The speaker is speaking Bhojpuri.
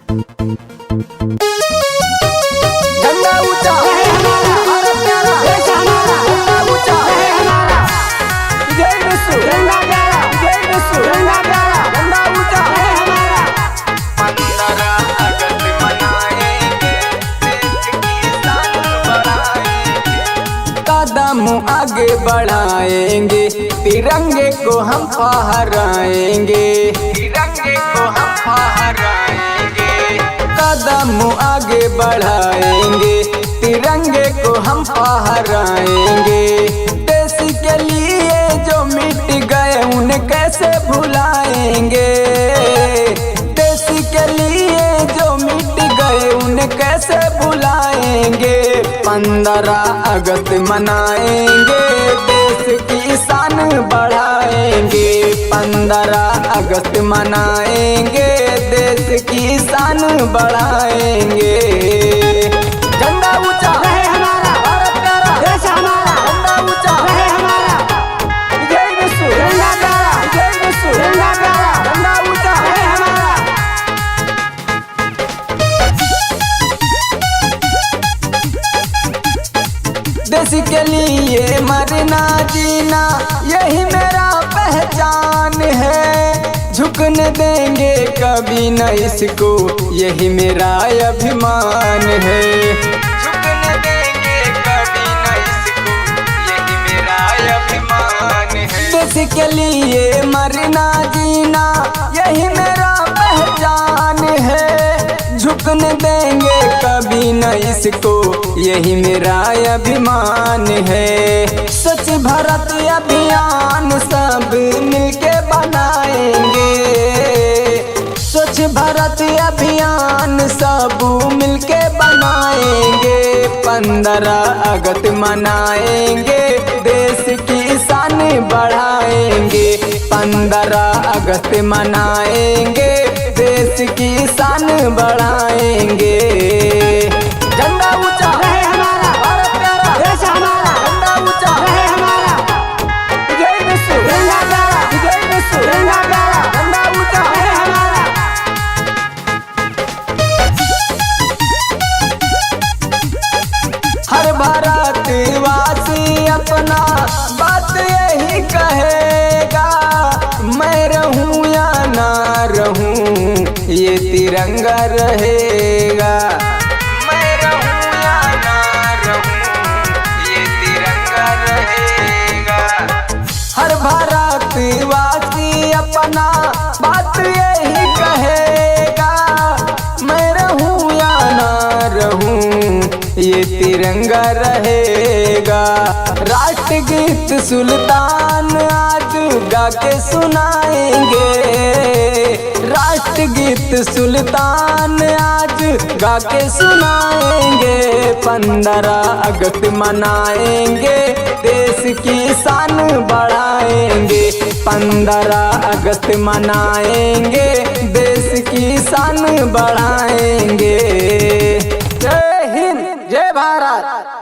झंडा ऊंचा रहे हमारा, भारत प्यारा, देश हमारा, झंडा ऊंचा रहे हमारा, जय विश्व, तिरंगा प्यारा, जय विश्व, तिरंगा प्यारा, झंडा ऊंचा रहे हमारा। 15 अगस्त मनाएंगे, देश की शान बढ़ाएंगे। कदम आगे बढ़ाएंगे, तिरंगे को हम फहराएंगे, तिरंगे को हम फहराएंगे। कदम आगे बढ़ाएंगे, तिरंगे को हम फहराएंगे। देश के लिए जो मिट गए उन्हें कैसे भुलाएंगे, देश के लिए जो मिट गए उन्हें कैसे भुलाएंगे। 15 अगस्त मनाएंगे, देश की शान बढ़ाएंगे। 15 अगस्त मनाएंगे, देश की शान बढ़ाएंगे। झंडा ऊंचा रहे हमारा, भारत प्यारा, देश हमारा, झंडा ऊंचा रहे हमारा, जय विश्व, तिरंगा प्यारा, जय विश्व, तिरंगा प्यारा, झंडा ऊंचा रहे हमारा। देश के लिए मरना जीना यही मेरा पहचान है, झुकने देंगे कभी न इसको यही मेरा अभिमान है। झुकने देंगे कभी न इसको यही मेरा अभिमान है। देश के लिए मरना जीना यही मेरा पहचान है, झुकने देंगे कभी न इसको यही मेरा अभिमान है। स्वच्छ भारत अभियान सब मिलके बनाएंगे, स्वच्छ भारत अभियान सब मिलके बनाएंगे। 15 अगस्त मनाएंगे, देश की शान बढ़ाएंगे। 15 अगस्त मनाएंगे, देश की शान बढ़ाएंगे। झंडा ऊंचा रहे हमारा, भारत प्यारा, देश हमारा, झंडा ऊंचा रहे हमारा, जय विश्व, तिरंगा प्यारा, जय विश्व, तिरंगा प्यारा, झंडा ऊंचा रहे हमारा। हर भारतवासी अपना बात यही कहेगा, मैं रहूं या ना रहूं ये तिरंगा रहेगा। मैं रहूं या ना रहूं ये तिरंगा रहेगा। हर भारतवासी अपना बात यही कहेगा, मैं रहूं या ना रहूं ये तिरंगा रहेगा। राष्ट्रगीत सुल्तान आज गा के सुनाएंगे, राष्ट्रगीत सुल्तान आज गा के सुनाएंगे। 15 अगस्त मनाएंगे, देश की शान बढ़ाएंगे। 15 अगस्त मनाएंगे, देश की शान बढ़ाएंगे। जय हिंद, जय भारत।